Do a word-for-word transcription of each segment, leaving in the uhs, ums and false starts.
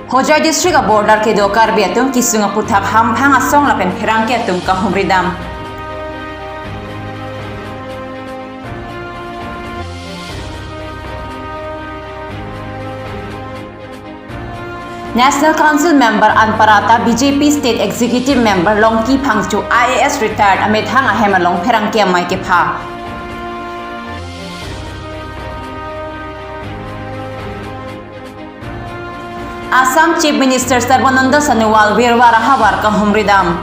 Hojai district a-border kedo Karbi atum kesung aphuthak hamphang asong lapen pherangke atum kahumri dam. National Council member anparta B J P State Executive Member Longki Phangcho I A S retired amethang ahem along pherangke amei kepha. Assam Chief Minister Sarbananda Sonowal Birwar ahavar kahumri dam.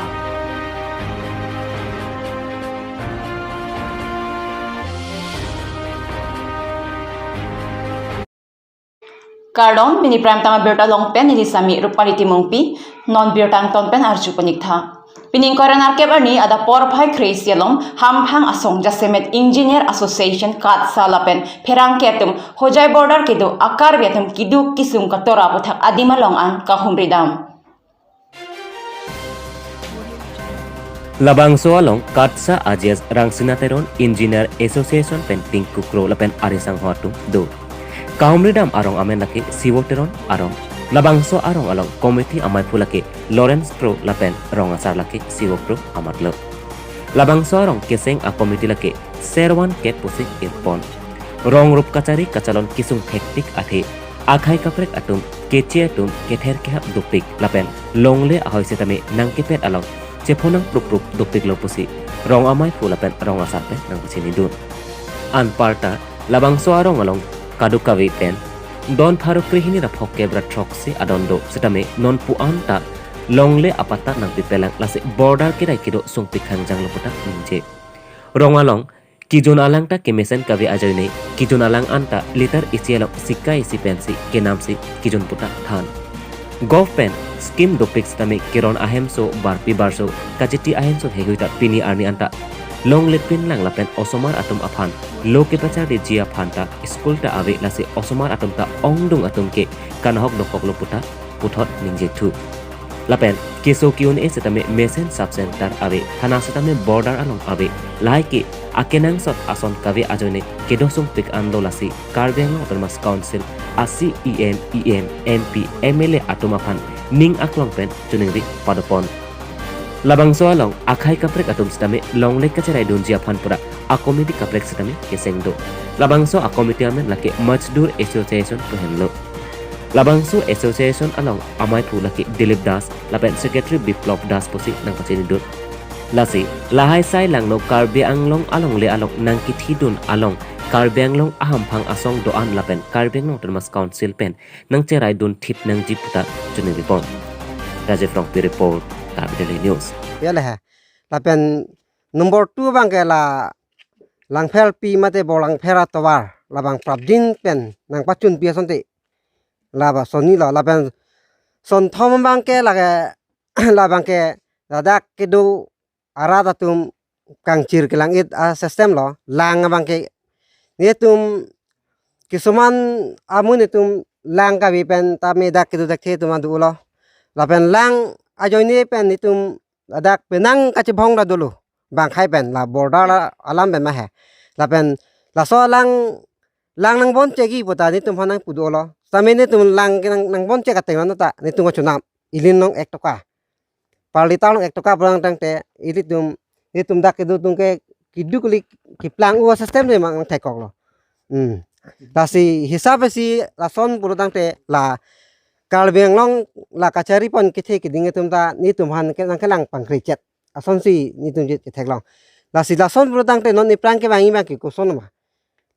Kardom, pini Prime Time abirta along pen neli sami Rupali Timungpi, non birta angton pen arju panik tha. Pining ingkoi ra nerkep arni adap porphai kre-isi along hamphang asong jasemet Engineer Association KADSA lapen pherangke atum Hojai border kedo a-Karbi atum keduk kesung katora aphuthak adim along an kahumri dam. Labangso along KADSA A G S Rangsina Teron, Engineer Association pen Tinku Kro lapen ari sangho atum do. Kahumri dam arong amen lake Sivo Teron arong. Labangso arong along committee amei aphu lake Lawrence Kro lapen rong asar lake Sivo Kro amatlo. Labangso arong keseng a-committee lake Serwan Ket pusi irpon. Rong rup kachari kachalon kesung thektik athe akhei kaprek atum, keche atum kether kehap dopik lapen longle ahoi setame nangkepet along chephonang pruprup dopiklo pusi rong amei aphu lapen rong asar pen nangpachini dun. Anparta labangso arong along kadokave pen don pharo krehini ra phongokep ra throksi adon do setame non pu-an ta longle apatta nangpipelang, lasi border kerai kedo sungpik hangjanglo puta ningje. Rong along kejun alang ta kemesen kave ajoine, kejun alang anta litre isi along sika isi pensi kenamsi kejun puta than. Govt pen scheme dopik setame keron ahemso barpi barso kachiti ahemso heihui ta pini arni anta longle pinlang lapen osomar atum aphan lo kepacharliji aphan ta school ta ave, lasi osomar atum ta ongdung atum ke kanahok dokoklo puta puthot ningje thu. Lapen keso ke-un-e setame mesen sub center ave, thana setame border along ave. Lahai ke akenangsot ason kave ajoine kedo sungpik anlo, lasi Karbi Anglong Autonomous Council a-C E M, E M, M P, M L A atum aphan ning aklong pen choningri padopon. Labangso along akhei kaprek atum setame longle kacherai dunji aphan pura a-committee kaprek setame keseng do. Labangso a-committee amen lake Mazdoor Association pu henlo. Labangso association along amei aphu lake Dilip Das lapen secretary Biplab Das pusi nangpachini dun. Lasi lahai sai langno Karbi Anglong alongle along nangkethi dun along Karbi Anglong ahamphang asong do-an lapen Karbi Anglong Autonomous Council pen nangcherai dun thip nangji puta choningri pon. Rajiv Rongpi report, Karbi Daily News. Ya le he. Lapen number two abang ke la Langpher pi mate Borlangpher atovar labang prapdin pen nangpachun pi asonte. Laba sonni lo, lapen sonthom abang ke lake labang ke ladak kedo arat atum kangchir kelang-it a-system lo, lang abang ke netum kisuman amu netum lang kave pen tame dak kedo dak the atum adu lo. Lapen lang ajoine pen netum ladak penang kachebong ta dolo, bang khai pen la border la alam pen ma he. Lapen laso lang, lang nangbon chegi puta netum aphan nangpu dolo. Tame netum lang nang, nangbon chek ateng lo ta netum kachunam, ilin along ek toka, per litre along ek toka pulang tangte ilitum, netum dak kedo atum ke keduk kali keplang u a-system de mang thekok lo. Hmm. Lasi hisap si lason pulo tangte la Karbi Anglong la kachari pon kethe keding atum ta netum aphan ke nangkelang pangkri chet asonsi netum chet ketheklong. Lasi lason pulo tangte non iphrang kevang-i abang ke koson ma.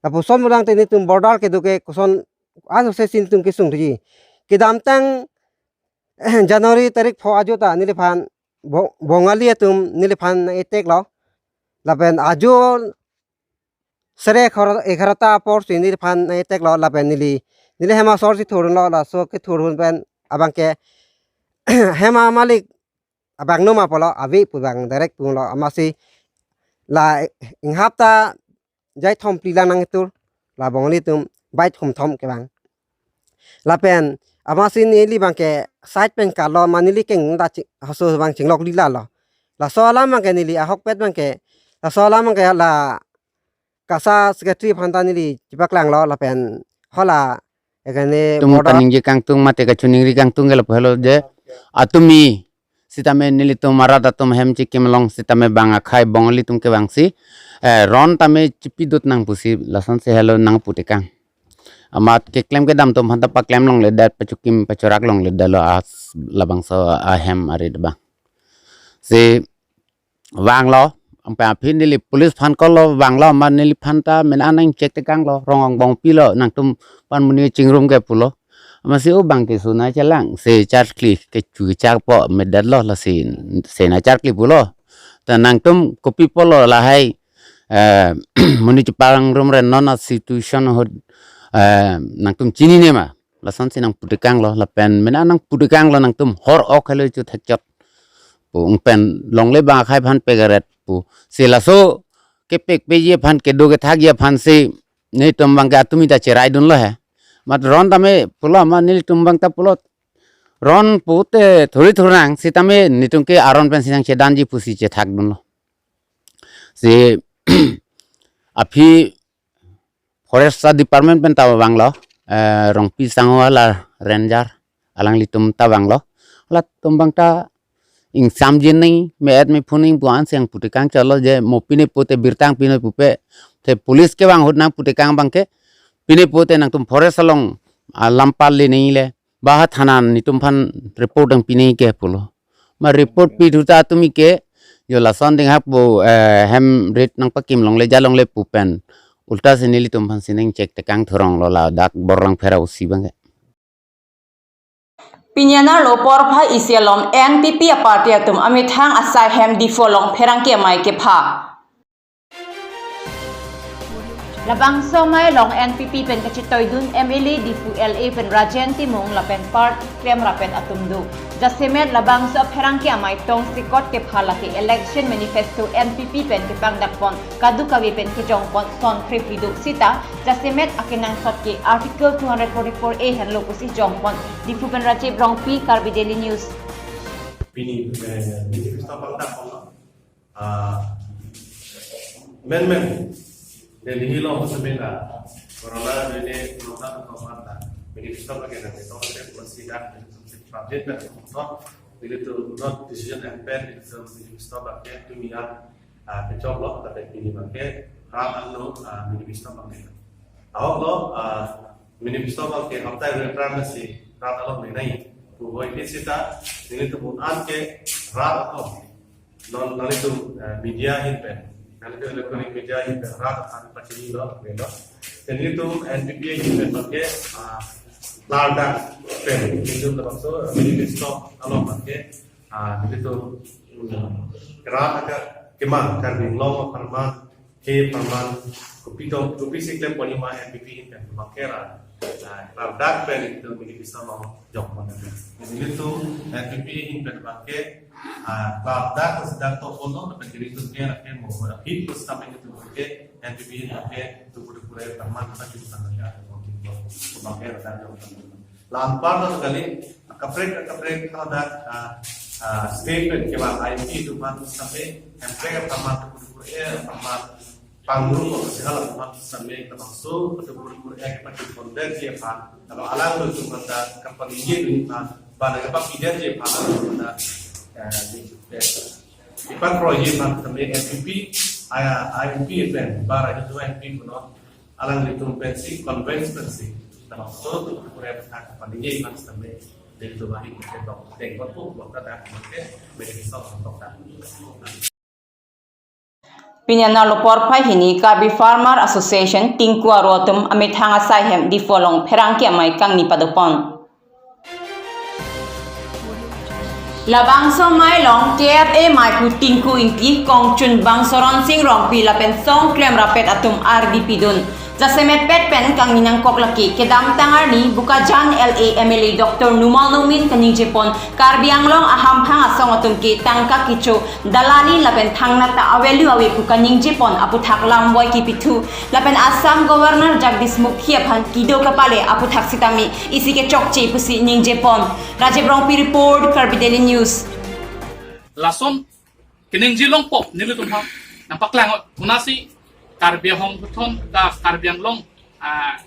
Lapuson pulo tangte netum border kedo ke koson aso se si netum kesung thuji. Kedamtang January tarik pho ajo ta neliphan Bo-, Bongali atum neliphan nang-attack lo. Lapen ajo sere egharo, egharo ta apor si neliphan nang-attack lo, lapen neli, neli hem asor si thurdunlo, laso kethurdun pen abang ke hem amalik abang numa pulo, ave pu abang direct pulo, amatsi la inghap ta jaithom phli lang nangketur, la Bongali atum baithom thom kevang. Lapen amatsi neli abang ke side pen kalo ma neli keng ta chi-, haso abang chinglok lila lo. Laso alam abang ke neli ahokpet abang ke, laso alam abang ke la KASA secretary aphan ta neli chepaklang lo, lapen hala Ekane tum border kaningje kangtung mate kachiningri kangtung ke lapu helo je, atumi sitame nelitum arat atum hem chikim along sitame bang akhei Bongali atum kevangsi, eh, ron tame chipidut nang pusi lasonsi helo nangputekang. Amat keklem kedam atum aphanta paklem longledet, pachikim pachirak longledetlo as labangso ahem arit abang. Si vanglo, angpa aphi neli police aphan call lo, vanglo, amat neliphan ta mena nangchek tekanglo, rong angbong pilo, nangtum aphan monit chingrum ke pulo. Amatsi o bang keso nangchelang, si charkli kechu chakpo medetlo, lasi si nangcharkli pulo. Ta nangtum kopi apotlo lahai, eh, monit chepangrum ren non a situation ahut, eh, nangtum chinine ma. Lasonsi nangputekanglo, lapen mena nangputekanglo, nangtum hor ok helo chu thekchot pu, pen longle bang akhei aphan pek aret pu. Si laso kepek peji aphan, kedo kethakji aphansi nelitum abang ke atumi ta cheraidunlo he. Amat ron tame pulo, amat nelitum abang ta pulo, ron pute thuri thurnang sitame nelitum ke aron pensi nangchedanji pusi chethakdunlo. Si aphi Forest Department pen ta vanglo, eh, Rongpi Sangho la ranger, alanglitum ta vanglo. Latum abang ta ingsamji nangji, me-et mephun nangji pu ansi nangputekang chotlo je mo pine pute birta pine pupe, te police kevang ahut nangputekang abang ke, pine pute nangtum forest along, ah, lam pale nangjile, ba ha thana netum aphan report nangpi nangji ke pulo. Ma report pithu ta atumi ke, yo lason dinghak bo, eh, hem rit nangpakim longle ja longle pu pen. Ulta si nelitum aphansi nangchek tekang thurong lo ladak Borlangpher a-O C abang ke. Pini anerlo porphai isi alom N P P a-party atum amethang asai hem Diphu along pherangke amei kepha. Labangso amei along N P P pen kachetoidun M L A Diphu L A pen Rajen Timung lapen party klem rapet atum do. Jasemet labangso apherangke amei tongsekot kepha lake election manifesto N P P pen kepangdakpon kadokave pen kejongpon son krepli do sita, jasemet akenangsot ke Article two hundred forty-four A henlo pusi jongpon. Diphu pen Rajiv Rongpi, Karbi Daily News. Pini, eh, manifesto pangdakpon lo. Ah, men men. Delhi along sebenarnya corona ini corona atau apa? Manifesto pakai nanti toh saya masih dah budget dan motor. Jadi tu not decision and plan itu manifesto pakai tu niat, ah, kecok lo, tapi pini pakai rat anu, ah, manifesto pakai. Ahok lo, ah, manifesto pakai hapta ini terang si rat along menai. Puhoi ini sita, ini tu bukan ke rat atau non, non itu, eh, media ahin pen. Non itu electronic media ahin pen rat aphan pachinilo, gitu. Dan itu N P P ahin pen pakai, ah, larda pen. Itu termasuk, eh, manifesto along pakai, ah, itu, hmm, rat agak kemang, Karbi Anglong apharman, ke apharman, kopi to, kopisi klem poni ma N P P ahin pen pakai rat. Nah, larda pen itu manifesto along jok mana. Jadi itu N P P ahin pen pakai, ah, larda sedang to kono, tapi jadi itu dia pakai mau hit terus sampai itu pakai N P P ahin pakai tu kudu kudu apharman apa juga sama ya, mungkin pakai larda jok mana. Lampar to sekali, kaprek kaprek kalau dah, ah, ah, state pen kevang I P itu aphan sampai kaprek apharman tu kudu kudu apharman pangrum ko sehal apharman sampai termasuk betul-betul eh pakai konten dia aphan. Kalau alang itu mata kapan ini itu aphan, pada kapan pindah dia aphan, mata, eh, di, eh, ipan proyek aphan sampai N P P, I, I N P pen, bara itu N P kuno, alanglitum pensi, convince pensi. Termasuk tu kudu kudu aphan kapan ini aphan sampai, dan itu bagi kita dok, tengkot tu, waktu dah, pakai, bagi kita untuk dah. Pini anerlo porphai hini Karbi Farmer Association Tingku aro atum amethang asai hem Diphu along pherangke amei kangni padopon. Labangso amei along K F A amei pu Tingku Ingti, kongchun bangso Ronsing Rongpi lapen song klem rapet atum ardi pidun. Jasemet pet pen kangni nangkok lake kedamtang arni Bokajan L A M L A Doctor Numal Momin kaningjepon Karbi Anglong ahamphang asong atum ke tangka kecho, dalali lapen thangnat ta a-value ave pu kaningjepon aputhak lamvoi kipithu lapen Assam Governor Jagdish Mukhi aphan kedo kapale aputhak sitame isi kechokche pusi ningjepon. Rajiv Rongpi report, Karbi Daily News. Lason keningje longpo nelitum aphan nangpaklang, konatsi Karbi Anglong puthot ta Karbi Anglong, ah,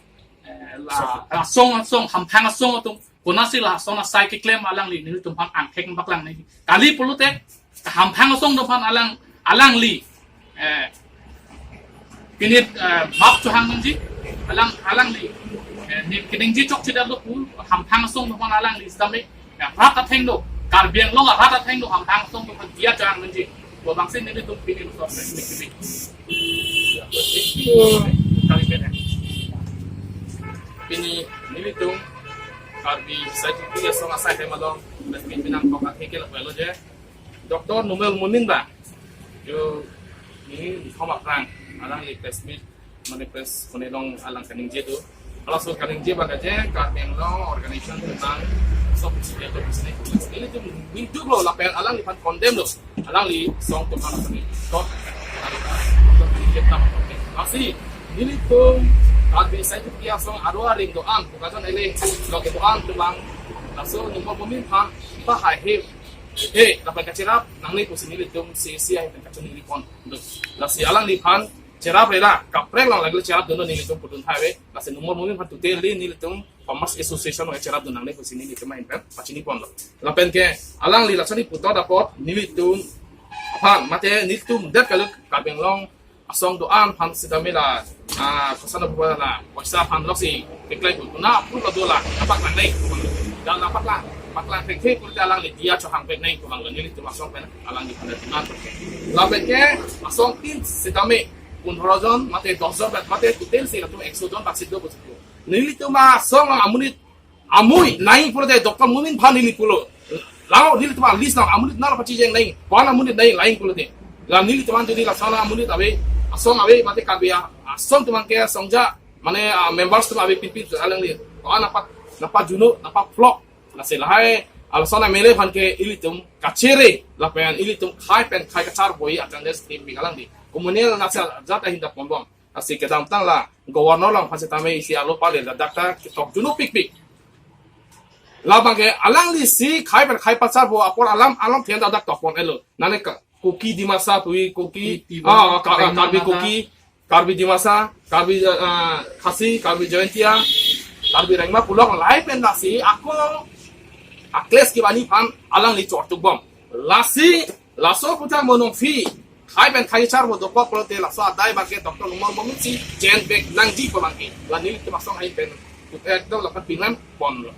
la, la asong asong, hamphang asong atum, konatsi la asong asai keklem alangli nelitum aphan angthek paklang nangji. Kali pulote hamphang asong atum aphan alang, alangli, eh, pinit, eh, map chohang nangji, alang, alangli, eh, ne keningje chokche detlo pu, hamphang asong atum aphan alangli sitame, eh, rat atheng do, Karbi Anglong arat atheng do, hamphang asong atum aphan diya chohang nangji. Bo bangsi nelitum pini lo sor nangji. Kali pena. Pini nelitum Karbi Saituki Asong asai hem along, press meet pinangkok athe ke lapu lo je, Doctor Numal Momin ba, jo neli thom aphrang alangli press meet, mane press conference along alang kaningje do. Halaso kaningje abang ke je Karbi Anglong organization atum ason sitame atum sini, nelitum ningduk lo lapen alangliphan condemn lo. Alangli asong atum aphan asani dot, alangli dot, alangli dot. Lasi nelitum Karbi Saituki Asong aro aring do-an, Bokajan L A lo kedo-an atum abang, laso Numal Momin aphan pahai he, he, lapen kacherap nangne pusi nelitum C A C ahin pen kachoningri pon do. Lasi alangliphan cherap rela, kaprek along lagi cherap dun nelitum pudun hai ave. Lasi Numal Momin aphan totally nelitum Farmers Association along cherap dun nangne pusi nelitum ahin pen pachini pon lo. Lapen ke alangli lasoni puthot apot nelitum aphan, mate nelitum det kaluk Karbi Anglong asong do-an aphan sitame la, ah, koson apupa la poisa aphan loksi keklem pu, konat aphu lo do la, nangpaklang nang pu abang lo. Dan nangpaklang, paklang thekthe pulote alangli diya chohang pek nang pu abang lo, nelitum asong pen alangliphan demand. Lapen ke asong tin sitame, pondro jon mate dos jon mate total si latum ekso jon bangsi do pusi pu. Nelitum asong along amonit amui nangji pulote Doctor Momin aphan neli pulo. Lao nelitum a-list along amonit nangpachijeng nang, ko-an amonit nangji pulote. La nelitum an jodi lason amonit ave, asong ave mate Karbi a-, asong atum ke asongja, mane, ah, members atum ave pinpin alangli, ko-an nangpa, nangpajuno, nangpavlog. Lasi lahai, ah, lason M L A aphan ke ilitum kachere, lapen ilitum khei pen khei kacharboji a-chance thepik alangli. Communal nasi ajat ahin ta ponbom. Lasi kedamtang la Governor along aphan sitame isi arlo pale ladak ta ketok juno pikpik. Labang ke alangli si khei pen khei pacharbo apor alam along thian ladak tok pon-etlo. Nane ka Kuki Dimasa puji, Kuki, Kuki Tiwa, ah, ka-, Rengma Karbi Naga. Kuki, Karbi Dimasa, Karbi, ah, Khasi, Karbi Jaintia, Karbi Rengma pulo lahai pen lasi ako akles kebani aphan alangli chortukbom. Lasi laso aputhak mo nongphi khei pen khei charbo dokok pulote laso adai abang ke Doctor Numal Momin si jen bek nangji pu abang ke. La nelitum asong ahin pen ekdom lapen pinlam ponlo.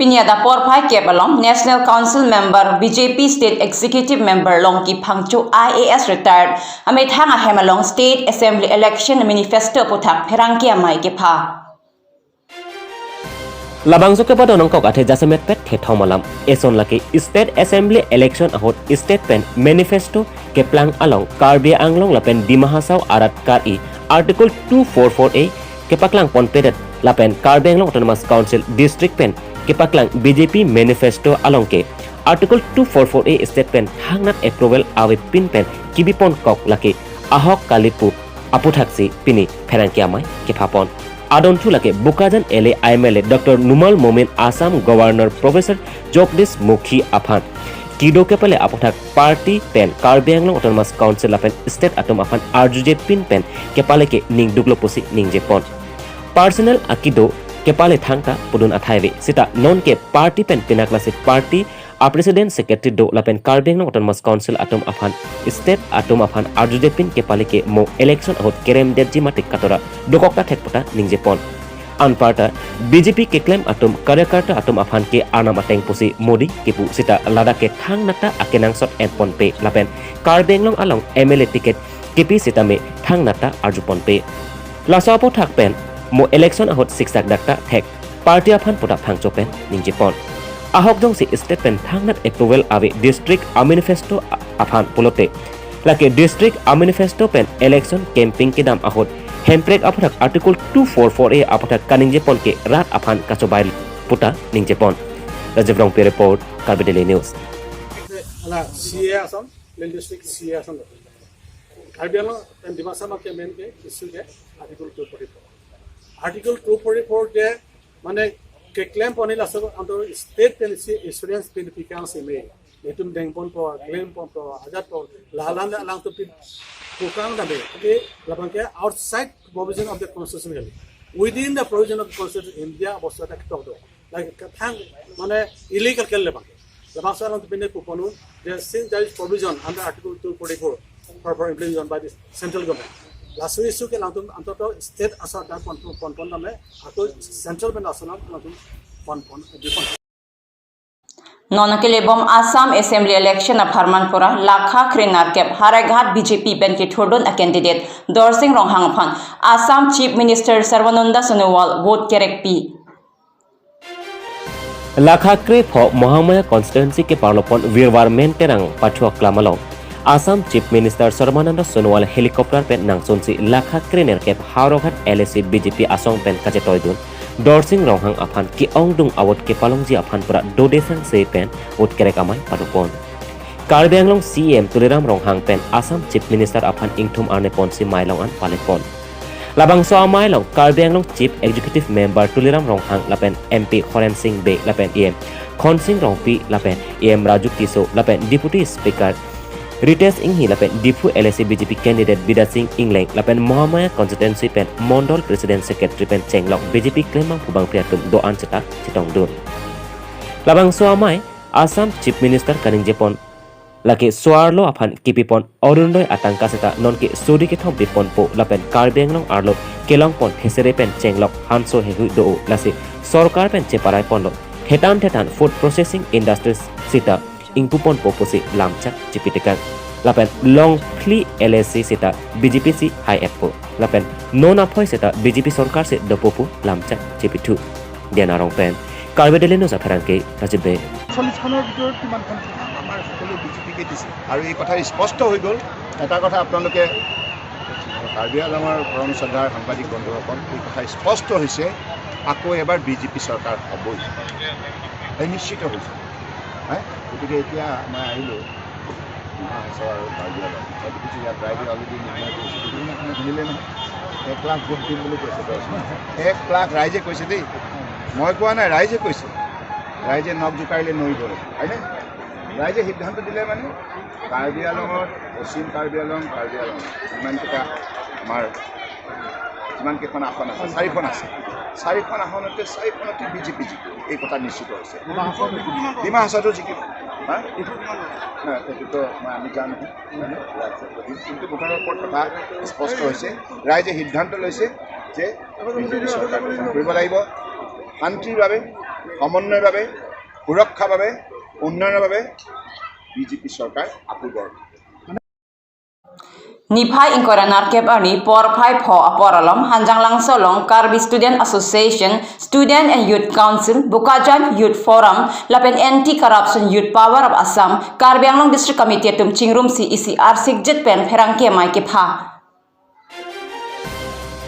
Pini adap porphai kep along National Council Member, B J P State Executive Member Longki Phangcho I A S retired amethang ahem along State Assembly Election Manifesto aputhak pherangke amei kepha. Labangso kepado nangkok athe jasemet pet thethom alam. Eson lake State Assembly Election ahut state pen manifesto keplang along Karbi Anglong lapen Dima Hasao arat kar-i Article two four four A kepaklang ponpedet lapen Karbi Anglong Autonomous Council District pen kepaklang B J P manifesto along ke Article two four four A state pen thangnat approval avepin pen kebi ponkok lake ahok kali pu aputhaksi pini pherangke amei kephapon. Adon thu lake Bokajan L A M L A Doctor Numal Momin, Assam Governor Professor Jagdish Mukhi aphan kedo kepale aputhak party pen Karbi Anglong Autonomous Council lapen state atum aphan arjujepin pen kepale ke ningduklo pusi ningjepon. Personal akedo kepale thangta pudun athai ave, sita non ke party pen pinaklasi party a-president secretary do lapen Karbi Anglong Autonomous Council atum aphan state atum aphan arjujepin kepale ke mo election ahut keremdetji mate katora dokok ta thek puta ningjepon. Anparta B J P keklem atum karyakarta atum aphan ke arnam ateng pusi modi kepu sita ladak ke thangnat ta akenangsot enponpe lapen Karbi Anglong along M L A ticket kepi sitame thangnat ta arjuponpe. Laso aputhak pen mo election ahut siksak dak ta thek party aphan puta Phangcho pen ningjepon. Ahok jongsi state pen thangnat approval ave district a-manifesto a-, aphan pulote, lake district a-manifesto pen election campaign kedam ahut hemprek aputhak Article two four four A aputhak kaningjepon ke rat aphan kachobai puta ningjepon. Rajiv Rongpi report, Karbi Daily News. Ala C A ason, linguistic C A ason. Karbi Anglong and Dimasa ma ke main ke issue ke Article two forty-four. Article two forty-four ke mane keklem pon-i laso anto state pensi insurance pin pikang si me. Netum dengponpo, klemponpo, ajatpo, lahalan alangtum pin Tukang dame, okay, labang ke outside provision of the constitution kali. Within the provision of the constitution, India abosta tak tok do. Like, kathang, mane, illegal kali labang ke. Labangso alangtum pine pu ponnon, there, since there is provision under Article two forty-four for, for implementation by the central government. Laso issue ke alangtum antoto state asar dan pon, pon, pon dame, atau central government asal alangtum pon, pon, di pon. Non kelebom Assam Assembly election apharman pura lakha kre nerkep Howraghat B J P pen kethurdun a candidate Dorsing Ronghang aphan Assam Chief Minister Sarbananda Sonowal vote kerekpi. Lakha kre pho Mahamaya constituency ke parlopon Virwar Menterang pathu aklam along Assam Chief Minister Sarbananda Sonowal helicopter pen nangsunsi lakha kre nerkep Howraghat L A C B J P asong pen kachetoidun Dorsing Ronghang aphan ke-ongdung a-vote kepalongji aphan pura dode sangse pen vote kerek amei padopon. Karbi Anglong C E M Tuliram Ronghang pen Assam Chief Minister aphan ingthum arni ponsi mei along an palepon. Labangso amei along Karbi Anglong Chief Executive Member Tuliram Ronghang lapen M P Horen Sing Bey lapen E M Khonsing Rongpi lapen E M Raju Tisso lapen Deputy Speaker Ritesh Enghi lapen Diphu L A C B J P candidate Bidya Sing Engleng lapen Mahamaya constituency pen Mondol President Secretary pen chenglok B J P klembangphu bangphli atum do-an seta chetongdun. Labangso amei Assam Chief Minister kaningjepon lake so-arlo aphan kepipon Orunodoi atangka seta nonke suri kethom piponpo lapen Karbi Anglong arlo kelongpon thesere pen chenglok hanso heihui do-o, lasi sorkar pen cheparai ponlo thetan thetan food processing industries seta ingpuponpo pusi lamchak chepitekang. Lapen longphli L A C seta B J P si hai-etpo. Lapen non aphoi seta B J P sorkar si dopo pu lamchak chepithu. Diana Rongpen, Karbi Daily News apherangke, Rajib Bey. চল্লিছখনৰ ভিতৰত কিমানখন জিলা আমাৰ সকলোৱে B J পিকে দিছে। আৰু এই কথা স্পষ্ট হৈ গ'ল। এটা কথা আপোনালোকে, কাৰ্বি আংলঙৰ পৰম শ্ৰদ্ধাৰ সাংবাদিক বন্ধুসকল, এই কথা স্পষ্ট হৈছে, আকৌ এবাৰ বি জে পি চৰকাৰ হ'বই। এই নিশ্চিত হৈছে। হে? গতিকে এতিয়া মই আহিলোঁ ডিমা হাছাও আৰু কাৰ্বি আংলং। মই দেখিছোঁ ইয়াত ৰাইজে already নিৰ্ণয় কৰিছে। গোটেইখিনি আপুনি শুনিলে নহয়? এক লাখ ভোট দিম বুলি কৈছে তেওঁ। এক লাখ ৰাইজে কৈছে দেই। মই কোৱা নাই, ৰাইজে কৈছে। ৰাইজে নখ জোকাৰিলে নৈ বয়, হয়নে? ৰাইজে সিদ্ধান্ত দিলে মানে কাৰ্বি আংলঙত, পশ্চিম কাৰ্বি আংলং, কাৰ্বি আংলং, যিমানকেইটা আমাৰ, যিমানকেইখন আসন আছে, চাৰিখন আছে, চাৰিখন আসনতে, চাৰিখনতে বি জে পি জিকিব, এই কথা নিশ্চিত হৈছে। ডিমা হাছাওতো জিকিব। হা? নাই, সেইটোতো মই, আমি যাম। কিন্তু মুঠৰ ওপৰত কথা স্পষ্ট হৈছে, ৰাইজে সিদ্ধান্ত লৈছে যে বি জে পি চৰকাৰ গঠন কৰিব লাগিব। শান্তিৰ বাবে, সমন্বয়ৰ বাবে, সুৰক্ষাৰ বাবে, উন্নয়নৰ বাবে বি জে পি চৰকাৰ আকৌ গঢ়। Niphai ingkoi ra nerkep arni porphai pho apor alom Hanjanglangso along Karbi Student Association, Student and Youth Council, Bokajan Youth Forum lapen Anti Corruption Youth Power of Assam, Karbi Anglong District Committee atum chingrumsi isi arsikjit pen pherangke amei kepha.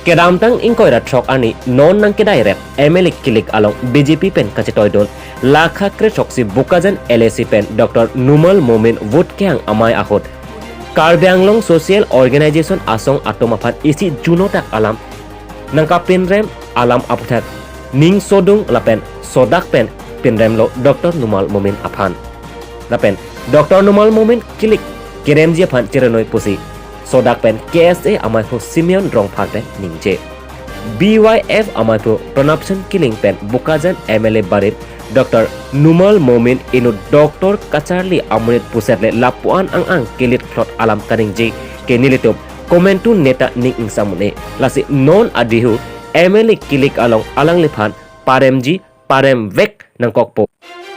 Kedamtang ingkoi ra throk arni non nangkedairep M L A kilik along B J P pen kachetoidun lakha kre throksi Bokajan L A C pen Doctor Numal Momin vote kehang amei ahut Karbi Anglong Social Organization asong atum aphan isi junotak alam nangkapinrem alam aputhak ning sodung lapen sodak pen pinremlo Doctor Numal Momin aphan. Lapen Doctor Numal Momin kilik keremji aphan cherenoi pusi sodak pen K S A amaiphu Simeon Rongphar pen ningje. B Y F amaiphu Pranab Chand Killing pen Bokajan M L A barim Doctor Numal Momin inut doctor kacharli amonit pusetle lapuan ang-ang kelit khlot alam kaningje ke nelitum komantu neta ning ingsamune. Lasi non adihu M L A kilik along alangliphan paremji paremvek nangkokpo.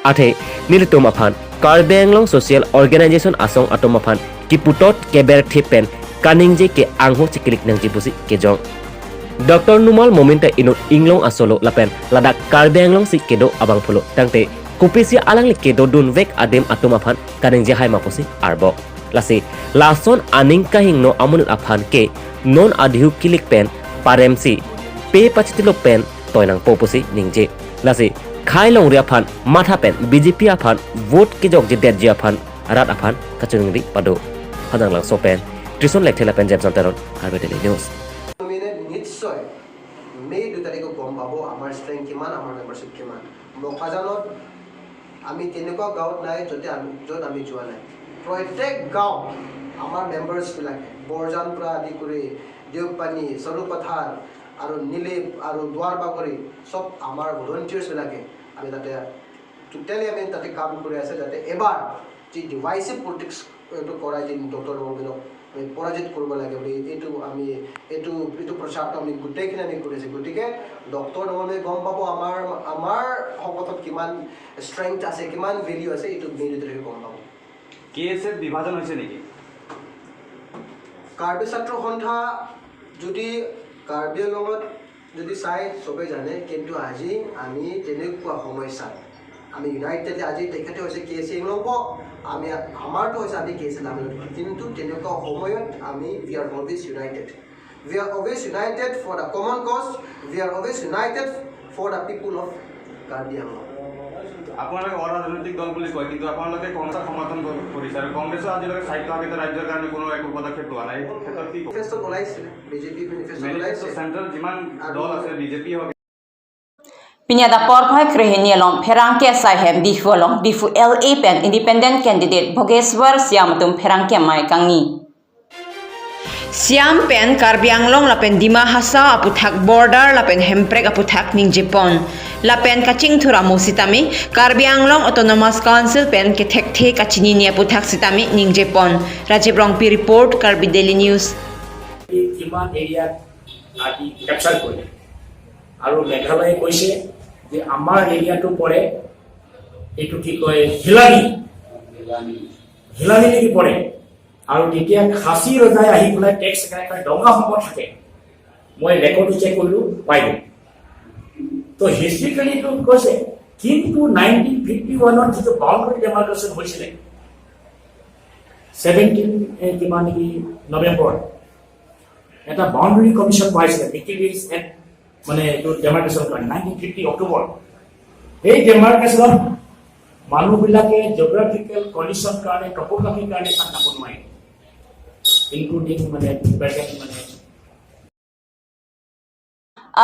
Athe nelitum aphan Karbi Anglong Social Organization asong atum aphan kiputot keberthip pen kaningje ke angho chikilik nangji pusi kejong. Doctor Numal Momin ta inut inglong asolo lapen ladak Karbi Anglong si kedo abangphulo tangte kopisi alangli kedodunvek adim atum aphan kaningje haima pusi arbok. Lasi lason aning kahingno amonit aphan ke non adihu kilik pen paremsi pe pachitilo pen toi nangpo pusi ningje. Lasi khai longri aphan matha pen B J P aphan vote kejokjedetji aphan rat aphan kachiningri pado. Hanjanglangso pen Trison Lekthe lapen Jameson Teron, Karbi Daily News. আমি নিশ্চয় মে' দুই তাৰিখে গম পাব আমাৰ ষ্ট্ৰেংথ কিমান, আমাৰ মেম্বাৰশ্বিপ কিমান। বোকাজানত আমি তেনেকুৱা গাঁৱত নাই য'তে আমি, য'ত আমি যোৱা নাই। প্ৰত্যেক গাঁৱত আমাৰ মেম্বাৰ্ছবিলাকে বৰজান পৰা আদি কৰি দেওপানী, চৰুপথাৰ আৰু নিলেপ আৰু দুৱাৰবাগৰি চব আমাৰ ভলণ্টিয়াৰ্ছবিলাকে আমি তাতে টোটেলি আমি তাতে কাম কৰি আছে, যাতে এবাৰ যি ডিভাইচিভ পলিটিক্স এইটো কৰাই যি ডক্টৰ নোমল বৈদ্যক আমি পৰাজিত কৰিব লাগে বুলি এইটো আমি এইটো এইটো প্ৰচাৰটো আমি গোটেইখিনি আমি কৰি আছোঁ। গতিকে ডক্টৰ নোমল বৈদ্যই গম পাব আমাৰ আমাৰ সংগঠনত কিমান ষ্ট্ৰেংথ আছে, কিমান ভেলিউ আছে, এইটো মেৰিটৰে গম পাব। কে এছ এত বিভাজন হৈছে নেকি? কাৰ্বি ছাত্ৰ সন্থা যদি কাৰ্বি আংলঙত যদি চাই চবে জানে, কিন্তু আজি আমি তেনেকুৱা সমস্যাত আমি ইউনাইটেড, আজি তেখেতে হৈছে কে চি এংলংপ, আমি আমাৰতো হৈছে আমি কে চি লামেলত, কিন্তু তেনেকুৱা সময়ত আমি we are always united, we are always united for the common cause, we are always united for the people of Karbi Anglong. আপোনালোকে অৰাজনৈতিক দল বুলি কয়, কিন্তু আপোনালোকে কংগ্ৰেছক সমৰ্থন কৰি- কৰিছে আৰু কংগ্ৰেছে আজিলৈকে স্বায়ত্তশাসিত ৰাজ্যৰ কাৰণে কোনো একো পদক্ষেপ লোৱা নাই। এই ক্ষেত্ৰত কি ক'ব? মেনিফেষ্টত ওলাইছিলে, বিজেপি মেনিফেষ্টত মেনিফেষ্ট ওলাইছে। চেণ্ট্ৰেল যিমান আৰু দল আছে, বিজেপি হওক, Pini adap porphai krehini along pherangke asai hem Diphu along Diphu L A pen independent candidate Bhogeshwar Siam atum pherangke amei kangni. Siam pen Karbi Anglong lapen Dima Hasao aputhak border lapen Hemprek aputhak ningjepon. Lapen kachingthur amo sitame Karbi Anglong Autonomous Council pen kethekthe kachinine aputhak sitame ningjepon. Rajiv Rongpi report, Karbi Daily News. কিমান এৰিয়া আজি কেপচাৰ কৰিলে আৰু মেঘালয়ে কৈছে যে আমাৰ এৰিয়াটো পৰে, এইটো কি কয়, হিলানি, হিলানি নেকি পৰে। আৰু তেতিয়া খাচী ৰজাই আহি পেলাই টেক্স একেবাৰে ডংগা সম্পদ থাকে, মই ৰেকৰ্ডটো চেক কৰিলো, পাইলো। তো হিষ্ট্ৰিকেলি এইটো কৈছে, কিন্তু নাইনটিন ফিফটি ওৱানত যিটো বাউণ্ডেৰী ডেমাৰ্কেশ্যন হৈছিলে, ছেভেনটিন কিমান নেকি নৱেম্বৰ, এটা বাউণ্ডেৰী কমিশ্যন পাইছিলে, মিকিল হিলছ এণ্ড মানে এইটো ডেমাৰ্কেশ্যন কাৰণে নাইনটিন ফিফটি অক্টোবৰ। সেই ডেমাৰ্কেশ্যনত মানুহবিলাকে জিঅ'গ্ৰাফিকেল কণ্ডিশ্যন কাৰণে, টপোগ্ৰাফিৰ কাৰণে তাত যাব নোৱাৰে, ইনক্লুডিং মানে প্ৰেজেণ্ট মানে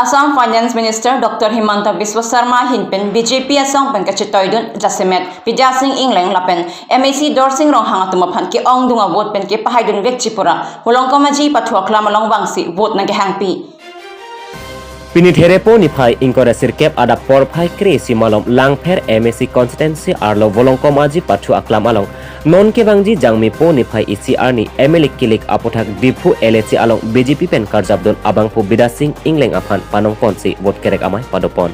Assam Finance Minister Doctor Himanta Biswa Sarma ahin pen B J P asong pen kachetoidun jasemet Bidya Sing Engleng lapen M A C Dorsing Ronghang atum aphan ke-ongdung a-vote pen kepahaidun vekji pura Volongkom Aji pathu aklam along vangsi vote nangkehangpi. Pini Therepo niphai ingkoi ra sirkep adap porphai kre-isi malom Langpher M A C constituency arlo Volongkom Aji pathu aklam along non kevangji Jangmipo niphai isi arni M L A kilik aputhak Diphu L A C along B J P pen karjapdun abangphu Bidya Sing Engleng aphan panongponsi vote kerek amei padopon.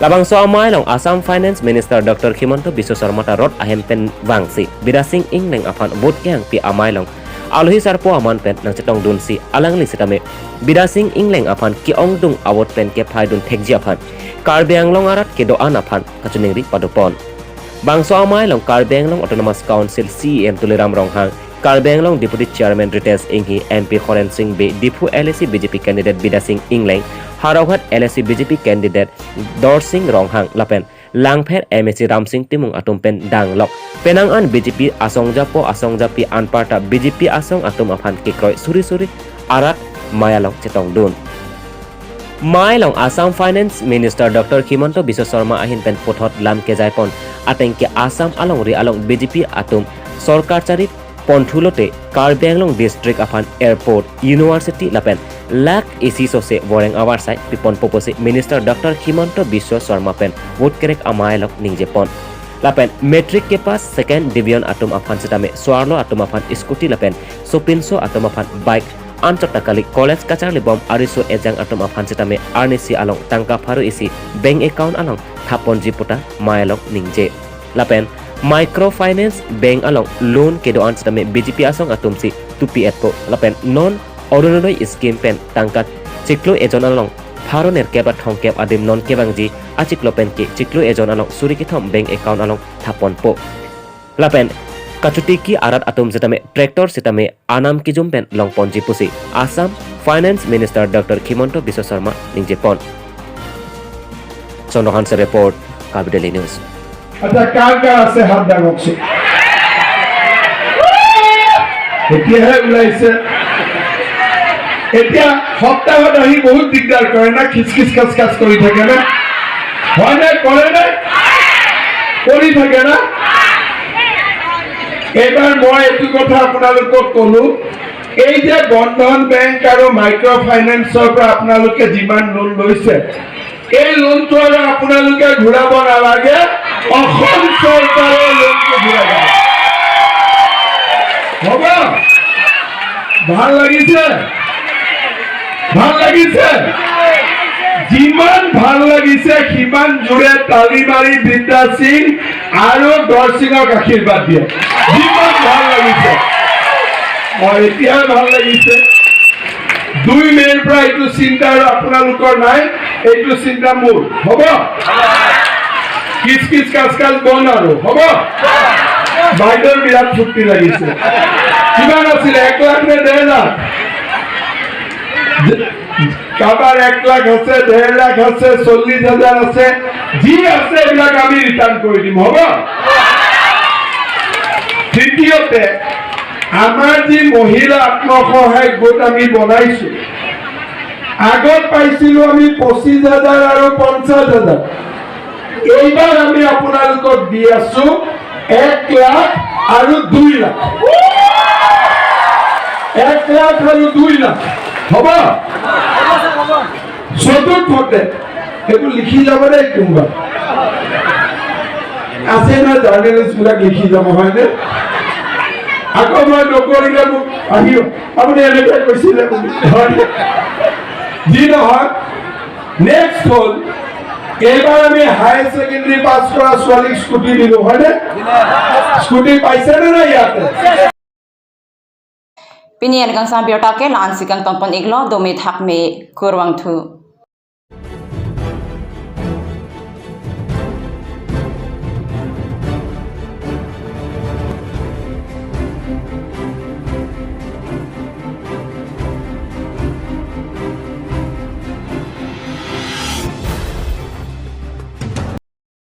Labangso amei along Assam Finance Minister Doctor Himanta Biswa Sarma ta rot ahem pen vangsi Bidya Sing Engleng aphan vote kehangpi amei along alohi sarpo aman pen nangchetongdunsi alangli sitame Bidya Sing Engleng aphan ke-ongdung a-vote pen kepahaidun thekji aphan Karbi Anglong arat kedo-an aphan kachiningri padopon. Bangso amei along Karbi Anglong Autonomous Council C E M Tuliram Ronghang, Karbi Anglong Deputy Chairman Ritesh Enghi, M P Horen Sing Bey, Diphu L A C B J P candidate Bidya Sing Engleng, Howraghat L A C B J P candidate Dorsing Ronghang lapen Langpher M A C Ramsing Timung atum pen danglok penang an B J P asong japo asong japi anparta B J P asong atum aphan kekroi suri suri arat mei along chetongdun. Mei along Assam Finance Minister Doctor Himanta Biswa Sarma ahin pen puthot lam kejaipon ateng ke Assam alongri along B J P atum sorkar chari ponthulote Karbi Anglong district aphan airport, university lapen lakh isi sose voreng avarsai piponpo pusi Minister Doctor Himanta Biswa Sarma pen vote kerek amei along ningjepon. Lapen matric kepass second division atum aphan sitame so-arlo atum aphan scooty lapen sopinso atum aphan bike, anchot ta kali college kacharlibom ariso ejang atum aphan sitame arnisi along tangka pharo isi bank account along thaponji puta mei along ningje. Lapen microfinance bank along loan kedo-an sitame B J P asong atumsi tupi etpo lapen non Orunodoi scheme pen tangka chiklo ejon along pharo nerkep ra thomkep adim non kevangji achiklo pen ke chiklo ejon along suri kethom bank account along thaponpo. Lapen kachotiki arat atum sitame tractor sitame anam kijum pen longponji pusi Assam Finance Minister Doctor Himanta Biswa Sarma ningjepon. Chandra Hanse report, Karbi Daily News. আচ্ছা, কাৰ কাৰ আছে হাত ডাঙকচোন। এতিয়াহে ওলাইছে। এতিয়া সপ্তাহত আহি বহুত দিগদাৰ কৰে না, খিচখিচ খাচখাচ কৰি থাকে না, হয় নে? কৰে নে? কৰি থাকে না? এইবাৰ মই এইটো কথা আপোনালোকক ক'লো, এই যে বন্ধন বেংক আৰু মাইক্ৰ ফাইনেন্সৰ পৰা আপোনালোকে যিমান লোন লৈছে, এই লোনটো আৰু আপোনালোকে ঘূৰাব নালাগে, অসম চৰকাৰে লোনটো ঘূৰাই দিব। হ'ব? ভাল লাগিছে? ভাল লাগিছে? যিমান ভাল লাগিছে, সিমান জোৰে তালি মাৰি বৃন্দা সিং আৰু দৰ সিঙক আশীৰ্বাদ দিয়ক। যিমান ভাল লাগিছে। অ, এতিয়াই ভাল লাগিছে। দুই মে'ৰ পৰা এইটো চিন্তা আৰু আপোনালোকৰ নাই, এইটো চিন্তা মোৰ। হ'ব? কিচ কিচ কাচ কাচ বন্ধ আৰু। হ'ব? বাইদেউৰ বিৰাট ফূৰ্তি লাগিছে। কিমান আছিলে? এক লাখ নে ডেৰ লাখ? কাৰোবাৰ এক লাখ আছে, ডেৰ লাখ আছে, চল্লিছ হাজাৰ আছে, যি আছে এইবিলাক আমি ৰিটাৰ্ণ কৰি দিম। হ'ব? তৃতীয়তে, আমাৰ যি মহিলা আত্মসহায়ক গোট আমি বনাইছো, আগত পাইছিলো আমি পঁচিছ হাজাৰ আৰু পঞ্চাছ হাজাৰ। এইবাৰ আমি আপোনালোকক দি আছো এক লাখ আৰু দুই লাখ। এক লাখ আৰু দুই লাখ। হ'ব? চতুৰ্থতে, এইটো লিখি যাব দেই কোনোবা। আছে না জাৰ্নেলিষ্ট বিলাক লিখি যাব, হয়নে? আকৌ মই নকৰিলে মোক আহিব, "আপুনি এনেকে কৈছিলে" বুলি। হয়? যি নহওক, নেক্সট হ'ল, এইবাৰ আমি হায়াৰ ছেকেণ্ডেৰী পাছ কৰা ছোৱালীক স্কুটি দিলো, হয়নে? স্কুটি পাইছে নে নাই ইয়াতে? Pini an kangsam birta ke la-ansi kangtonpon iklo, dome thakme, kurvangthu.